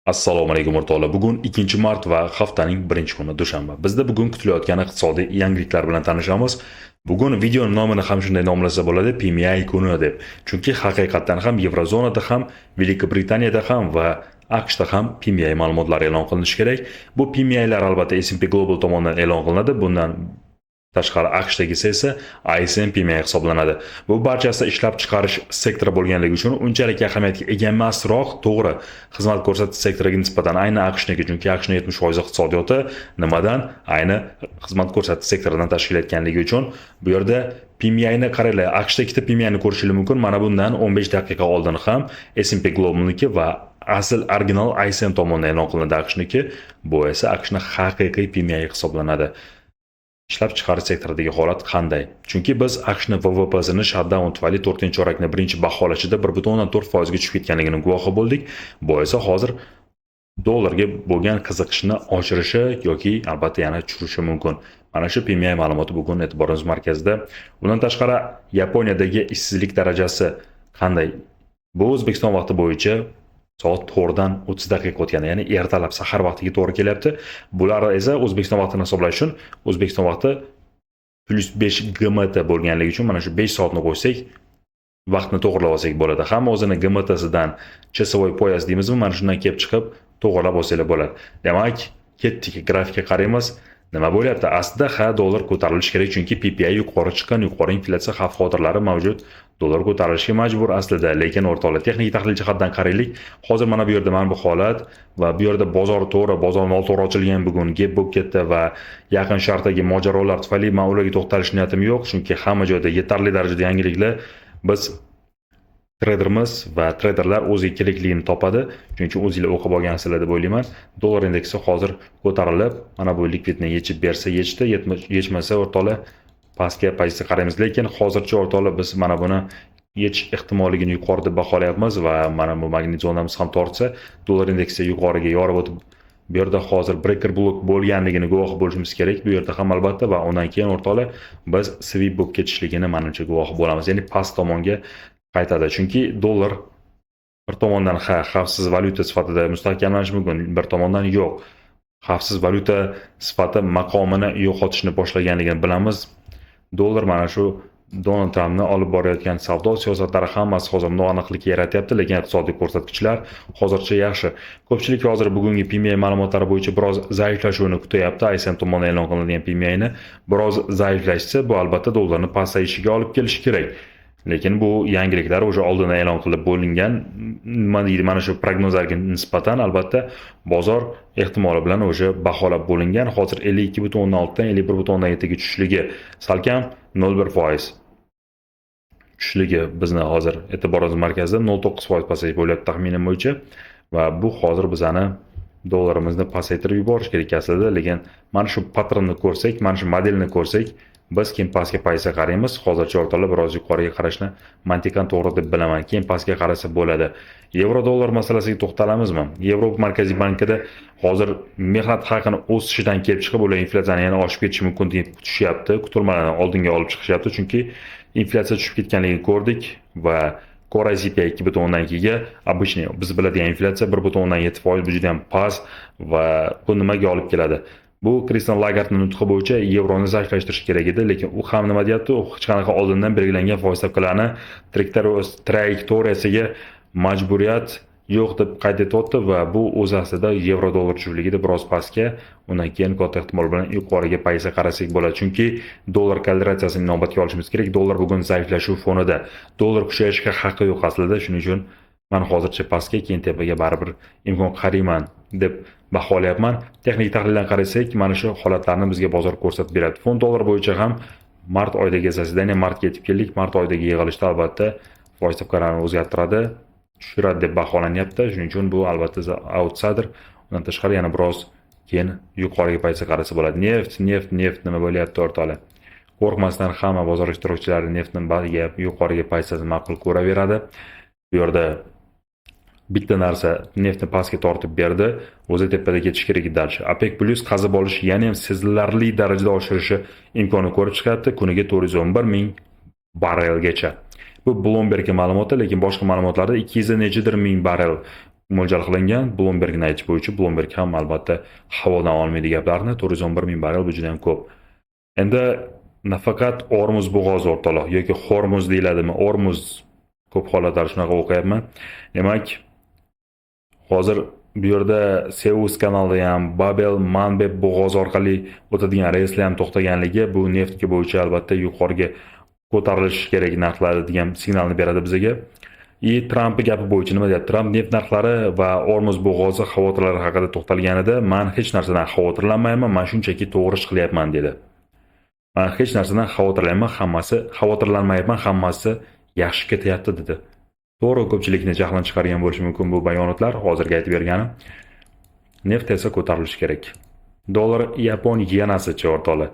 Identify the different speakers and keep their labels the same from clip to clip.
Speaker 1: Assalomu alaykum, o'rtoqlar. Bugun 2 mart va haftaning birinchi kuni, dushanba. Bizda bugun kutilayotgan iqtisodiy yangiliklar bilan tanishamiz. Bugun videoning nomini ham shunday nomlasa bo'ladi, PMI kuni deb. Chunki haqiqatdan ham Yevrozonada ham, Великобританияda ham va AQShda ham PMI ma'lumotlari e'lon qilinishi kerak. Bu PMIlar albatta S&P Global tomonidan e'lon qilinadi. Bundan tashqari AQShdagisi esa ISM PMI hisoblanadi. Bu barchasi ishlab chiqarish sektori bo'lganligi uchun unchalik ahamiyatga ega emasroq, to'g'ri, xizmat ko'rsatish sektoriga nisbatan, ayni AQShniki, chunki AQShning 70% iqtisodiyoti nimadan? Ayni xizmat ko'rsatish sektoridan tashkil etganligi uchun bu yerda PMIni qaranglar, AQShda ikkita PMIni ko'rishingiz mumkin. Mana bundan 15 daqiqa oldin ham S&P Globalniki va asl original ISM tomonidan e'lon qilinadi AQShniki. Bu esa AQShning haqiqiy PMI hisoblanadi. Ishlab chiqarish sektoridagi holat qanday? Chunki biz AQShni VVPsini shutdown tufayli 4-chorakni birinchi baholashida 1,4% ga tushib ketganligini guvohi bo'ldik. Bu esa hozir dollarga bo'lgan qiziqishni oshirishi yoki albatta yana tushirishi mumkin. Mana shu PMI ma'lumoti bugun e'tiborimiz markazida. Bundan tashqari Yaponiyadagi ishsizlik darajasi qanday? Bu O'zbekiston vaqti bo'yicha soat 4 dan 30 daqiqa o'tganda, ya'ni ertalab sahar vaqtiga to'g'ri kelyapti. Bular esa O'zbekiston vaqtini hisoblash uchun O'zbekiston vaqti plyus 5 GMT bo'lganligi uchun mana shu 5 soatni qo'ysak, vaqtni to'g'irlab olsak bo'ladi. Hamma o'zini GMTsidan, часовой пояс deymizmi, mana shundan kelib chiqib to'g'irlab olsanglar bo'ladi. Demak, ketdik, grafikka qaraymiz. Nima bo'lyapti? Aslida ha, dollar ko'tarilishi kerak, chunki PPI yuqori chiqqan, yuqori inflyatsiya xavf xavotirlari mavjud. Dollar ko'tarilishga majbur aslida, lekin, o'rtoqlar, texnik tahlil jihatdan qaraylik. Hozir mana bu yerda mana bu holat va bu yerda bozor, to'g'ri, bozor noto'g'ri ochilgan bugun, gap bo'lib ketdi va Yaqin Sharqdagi mojarolar tufayli man ularga to'xtalish niyatim yo'q, chunki hamma joyda yetarli darajada yangiliklar. Biz treydermiz va treyderlar o'ziga kerakligini topadi. Shuning uchun o'zinglar o'qib olgansizlar deb o'ylayman. Dollar indeksi hozir ko'tarilib, mana bu likvidni yechib bersa yechdi, yechmasa, o'rtoqlar, pastga pozitsiya qaraymiz. Lekin hozircha, o'rtoqlar, biz mana buni yechish ehtimolligini yuqori deb baholayapmiz va mana bu magnit zonamiz ham tortsa, dollar indeksi yuqoriga yorib o'tib, bu yerda hozir breaker block bo'lganligini guvohi bo'lishimiz kerak bu yerda ham albatta. Va undan keyin, o'rtoqlar, biz sweep bo'lib ketishligini manimcha guvohi bo'lamiz, ya'ni past tomonga qaytadi. Chunki dollar bir tomondan ha, xavfsiz valyuta sifatida mustahkamlanishi mumkin, bir tomondan yo'q, xavfsiz valyuta sifati maqomini yo'qotishni boshlaganligini bilamiz. Dollar mana shu Donald Trampni olib borayotgan savdo siyosatlari, hammasi hozir noaniqlik yaratyapti, lekin iqtisodiy ko'rsatkichlar hozircha yaxshi. Ko'pchilik hozir bugungi PMI ma'lumotlari bo'yicha biroz zaiflashuvni kutyapti. ISM tomonidan e'lon qilingan PMIni biroz zaiflashsa, bu albatta dollarni pasayishiga olib kelishi kerak. Lekin bu yangiliklar уже oldindan e'lon qilib bo'lingan, nima deydi, mana shu prognozlarga nisbatan albatta bozor ehtimoli bilan уже baholab bo'lingan. Hozir 52,6 dan 51,7 ga tushishligi, salkam 0,1% tushishligi bizni hozir e'tiborimiz markazida. 0,9% pasayish bo'lyapti taxminim bo'yicha va bu hozir bizani dollarimizni pasaytirib yuborish kerak aslida. Lekin mana shu patterni ko'rsak, mana shu modelni ko'rsak, biz keyin pastga pozitsiya qaraymiz. Hozircha, o'rtoqlar, biroz yuqoriga qarashni mantiqan to'g'ri deb bilaman, keyin pastga qarasa bo'ladi. Yevro dollar masalasiga to'xtalamizmi? Yevropa markaziy bankida hozir mehnat haqini o'sishidan kelib chiqib, ular inflyatsiyani yana oshib ketishi mumkin deb kutishyapti, kutilmadan oldinga olib chiqishyapti, chunki inflyatsiya tushib ketganligini ko'rdik va Core CPI 2,2 ga, обычный biz biladigan inflyatsiya 1,7%, bu juda ham past. Va bu nimaga olib keladi? Bu Kristin Lagardni nutqi bo'yicha yevroni zaiflashtirish kerak edi, lekin u ham nima deyapti? U hech qanaqa oldindan belgilangan foiz stavkalarni trayektoriyasiga majburiyat yo'q deb qayd etyapti va bu o'z aslida yevro dollar tushishligida biroz pastga, undan keyin katta ehtimol bilan yuqoriga pozitsiya qarasak bo'ladi, chunki dollar korrelyatsiyasini inobatga olishimiz kerak. Dollar bugun zaiflashuv fonida, dollar kuchayishga haqqi yo'q aslida. Shuning uchun man hozircha pastga, keyin tepaga baribir imkon qarayman deb baholayapman. Texnik tahlildan qarasak, mana shu holatlarni bizga bozor ko'rsatib beryapti. Funt dollar bo'yicha ham mart oyidagi заседание, martga yetib keldik, mart oyidagi yig'ilishda albatta foiz stavkalarini o'zgartiradi, tushiradi deb baholanyapti. Shuning uchun bu albatta outsider. Undan tashqari yana biroz keyin yuqoriga pozitsiya qarasa bo'ladi. Neft, neft, neft nima bo'lyapti, o'rtoqlar? Qo'rqmasdan hamma bozor ishtirokchilari neftni yuqoriga pozitsiyasini ma'qul ko'raveradi. Bu yerda bitta narsa neftni pastga tortib berdi, o'zi tepada ketishi kerak edi дальше. OPEC Plus qazib olish yana ham sezilarli darajada oshirishi imkoni ko'rib chiqyapti, kuniga 411 ming barrelgacha. Bu Bloomberg ma'lumoti, lekin boshqa ma'lumotlarda 200 nechidir ming barrel. Mo'ljal qilingan. Bloombergni aytish bo'yicha, Bloomberg ham albatta havodan olmaydi gaplarni. 411 ming barrel, bu juda ham ko'p. Endi nafaqat Ormuz bo'g'ozi, o'rtoqlar, yoki Hormuz deyiladimi, Ormuz, ko'p holatlar shunaqa o'qiyapman. Demak, hozir bu yerda Suvaysh kanalida ham, Babel Manbeb bo'g'ozi orqali o'tadigan reyslar ham to'xtaganligi, bu neftga bo'yicha albatta yuqoriga ko'tarilishi kerak narxlari degan signalni beradi bizga. И Trampni gapi bo'yicha nima deyapti? Tramp neft narxlari va Ormuz bo'g'ozi xavotirlari haqida to'xtalganida, "Man hech narsadan xavotirlanmayman, man shunchaki to'g'ri ish qilyapman", dedi. "Man hech narsadan xavotirlanmayman, hammasi, xavotirlanmayapman, hammasi yaxshi ketyapti", dedi. To'g'ri, ko'pchilikni jahlini chiqargan bo'lishi mumkin bu bayonotlar, hozirgi aytib berganim. Neft esa ko'tarilishi kerak. Dollar yapon yenasichi, o'rtoqlar?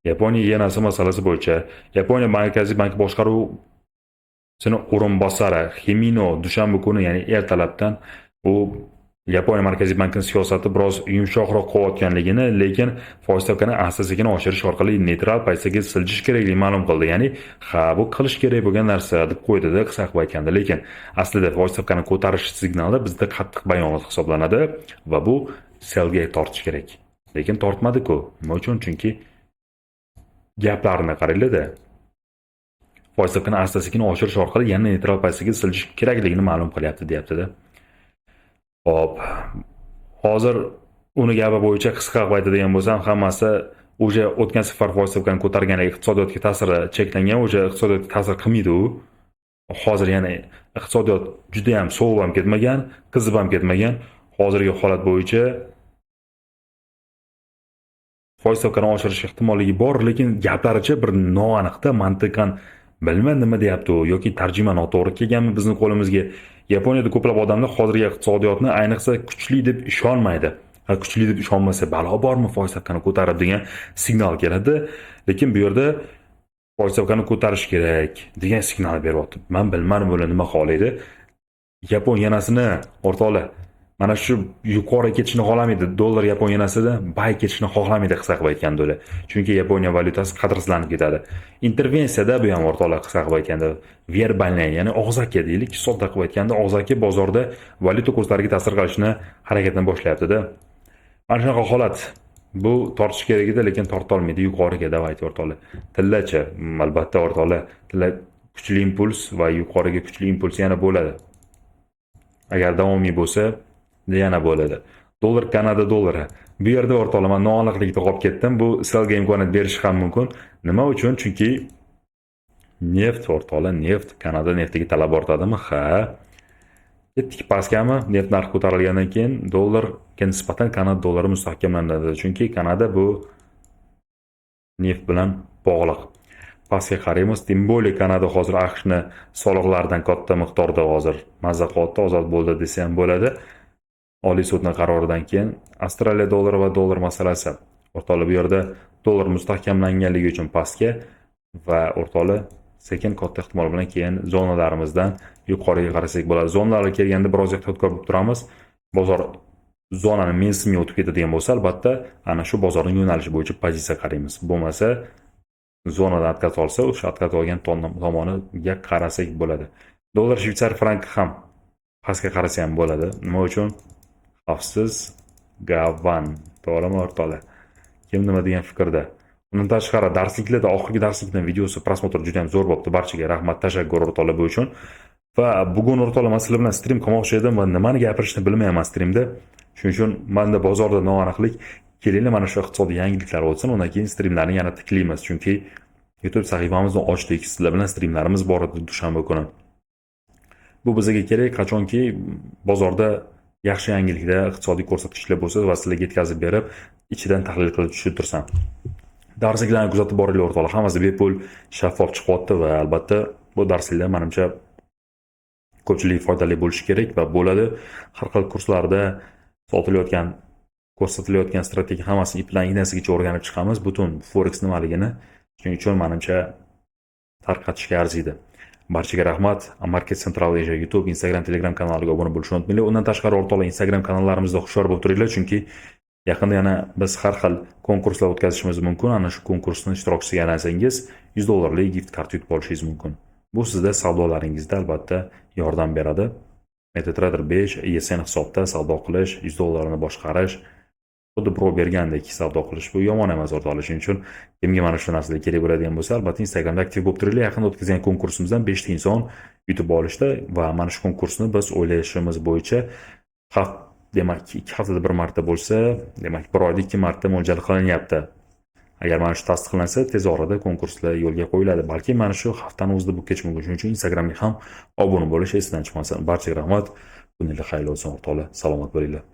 Speaker 1: Yaponiya yenasi masalasi bo'yicha Yaponiya Markaziy banki boshqaruvchisini o'rinbosari Ximino dushanba kuni, ya'ni ertalabdan u Yaponiya Markaziy bankini siyosati biroz yumshoqroq qilayotganligini, lekin foiz stavkani asta sekin oshirish orqali neytral pozitsiyaga siljish kerakligini ma'lum qildi. Ya'ni, ha, bu qilish kerak bo'lgan narsa deb qo'ydida, qisqa qilib aytganda. Lekin aslida foiz stavkani ko'tarish signali bizda qattiq bayonot hisoblanadi va bu sellga tortish kerak. Lekin tortmadi-ku. Nima uchun? Chunki gaplarni qaranglar-da. Foiz stavkani asta sekin oshirish orqali yana neytral pozitsiyaga siljish kerakligini ma'lum qilyapti, deyapti-da. Xo'p, hozir uni gapi bo'yicha qisqa qilib aytadigan bo'lsam, hammasi уже o'tgan safar foiz stavkani ko'targani iqtisodiyotga ta'siri cheklangan, уже iqtisodiyotga ta'sir qilmaydi u. Hozir yana iqtisodiyot juda ham sovib ham ketmagan, qizib ham ketmagan. Hozirgi holat bo'yicha foiz stavkani oshirish ehtimolligi bor, lekin gaplaricha bir noaniqda, mantiqan bilmayman nima deyapti u yoki tarjima noto'g'ri kelganmi bizni qo'limizga. Yaponiyada ko'plab odamlar hozirgi iqtisodiyotni, ayniqsa, kuchli deb ishonmaydi. Ha, kuchli deb ishonmasa, balo bormi foiz stavkani ko'tarib degan signal keladi. Lekin bu yerda foiz stavkani ko'tarish kerak degan signal beryapti. Man bilmadim, bular nima xohlaydi. Yapon yenasini, o'rtoqlar, mana shu yuqori ketishini xohlamaydi. Dollar yapon yenasida buy ketishini xohlamaydi, qisqa qilib aytganda ular. Chunki Yaponiya valyutasi qadrsizlanib ketadi. Intervensiyada bu ham, o'rtoqlar, qisqa qilib aytganda вербальный, ya'ni og'zaki deylik, sodda qilib aytganda og'zaki bozorda valyuta kurslariga ta'sir qilishni harakatini boshlayapti-da. Mana shunaqa holat. Bu tortish kerak edi, lekin tortolmaydi yuqoriga. Давайте, o'rtoqlar. Tillachi, albatta, o'rtoqlar, tilla kuchli impuls va yuqoriga kuchli impuls yana bo'ladi. Agar davomiy bo'lsa, yana bo'ladi. Dollar Kanada dollari. Bu yerda, o'rtoqlar, man noaniqlikda qolib ketdim. Bu sellga imkoniyat berishi ham mumkin. Nima uchun? Chunki neft, o'rtoqlar, neft, Kanada neftiga talab ortadimi? Ha. Ketdik pastgami? Neft narxi ko'tarilgandan keyin dollarga nisbatan Kanada dollari mustahkamlanadi. Chunki Kanada bu neft bilan bog'liq. Pastga qaraymiz. Тем более Kanada hozir AQShni soliqlaridan katta miqdorda hozir mazza qilyapti, ozod bo'ldi desa ham bo'ladi. Oliy sudning qaroridan keyin Avstraliya dollari va dollar masalasi. O'rtoqlar, bu yerda dollar mustahkamlanganligi uchun pastga va, o'rtoqlar, sekin katta ehtimol bilan keyin zonalarimizdan yuqoriga qarasak bo'ladi. Zonalarga kelganda biroz ehtiyotkor bo'lib turamiz. Bozor zonani mensimay o'tib ketadigan bo'lsa, albatta ana shu bozorning yo'nalishi bo'yicha pozitsiya qaraymiz. Bo'lmasa, zonadan откат olsa, o'sha откат olgan tomoniga qarasak bo'ladi. Dollar shveytsar franki ham pastga qarasa ham bo'ladi. Nima uchun? Xavfsiz gavan. To'g'rimi, o'rtoqlar? Kim nima degan fikrda? Undan tashqari, darsliklarda oxirgi darslikning videosi просмотр juda ham zo'r bo'libdi. Barchaga rahmat, tashakkur, o'rtoqlar, bu uchun. Va bugun, o'rtoqlar, man sizlar bilan stream qilmoqchi edim va nimani gapirishni bilmayapman streamda. Shuning uchun manda bozorda noaniqlik. Kelinglar, mana shu iqtisodiy yangiliklar o'tsin, undan keyin streamlarni yana tiklaymiz. Chunki YouTube sahifamizni ochdik, sizlar bilan streamlarimiz bor edi dushanba kuni. Bu bizga kerak, qachonki bozorda yaxshi yangiliklar, iqtisodiy ko'rsatkichlar bo'lsa va sizlarga yetkazib berib, ichidan tahlil qilib tushuntirsam. Darsliklarni kuzatib boringlar, o'rtoqlar, hammasi bepul, shaffof chiqyapti va albatta bu darsliklar, manimcha, ko'pchilik foydali bo'lishi kerak va bo'ladi. Har xil kurslarda sotilayotgan, ko'rsatilayotgan strategiya hammasini ipidan ignasigacha o'rganib chiqamiz, butun forex nimaligini. Shuning uchun, manimcha, tarqatishga arziydi. Barchaga rahmat. Market Central Asia YouTube, Instagram, Telegram kanaliga obuna bo'lishni unutmanglar. Undan tashqari, o'rtoqlar, Instagram kanallarimizda hushyor bo'lib turinglar, chunki yaqinda yana biz har xil konkurslar o'tkazishimiz mumkin. Ana shu konkursni ishtirokchisiga aylansangiz, 100 dollarlik gift kart yutib olishingiz mumkin. Bu sizda savdolaringizda albatta yordam beradi. MetaTrader 5 ESN hisobda savdo qilish, 100 dollarni boshqarish, xuddi birov bergandek savdo qilish, bu yomon emas, o'rtoqlar. Shuning uchun kimga mana shu narsalar kerak bo'ladigan bo'lsa, albatta Instagramda aktiv bo'lib turinglar. Yaqinda o'tkazgan konkursimizdan 5 ta inson yutib olishdi va mana shu konkursni biz o'ylashimiz bo'yicha demak, 2 haftada bir marta bo'lsa, demak, bir oyda ikki marta mo'ljal qilinyapti. Agar mana shu tasdiqlansa, tez orada konkurslar yo'lga qo'yiladi. Balki mana shu haftani o'zida bo'lib ketishi mumkin. Shuning uchun Instagramga ham obuna bo'lish esdan chiqmasin. Barchaga rahmat. Kuninglar xayrli bo'lsin, o'rtoqlar. Salomat bo'linglar.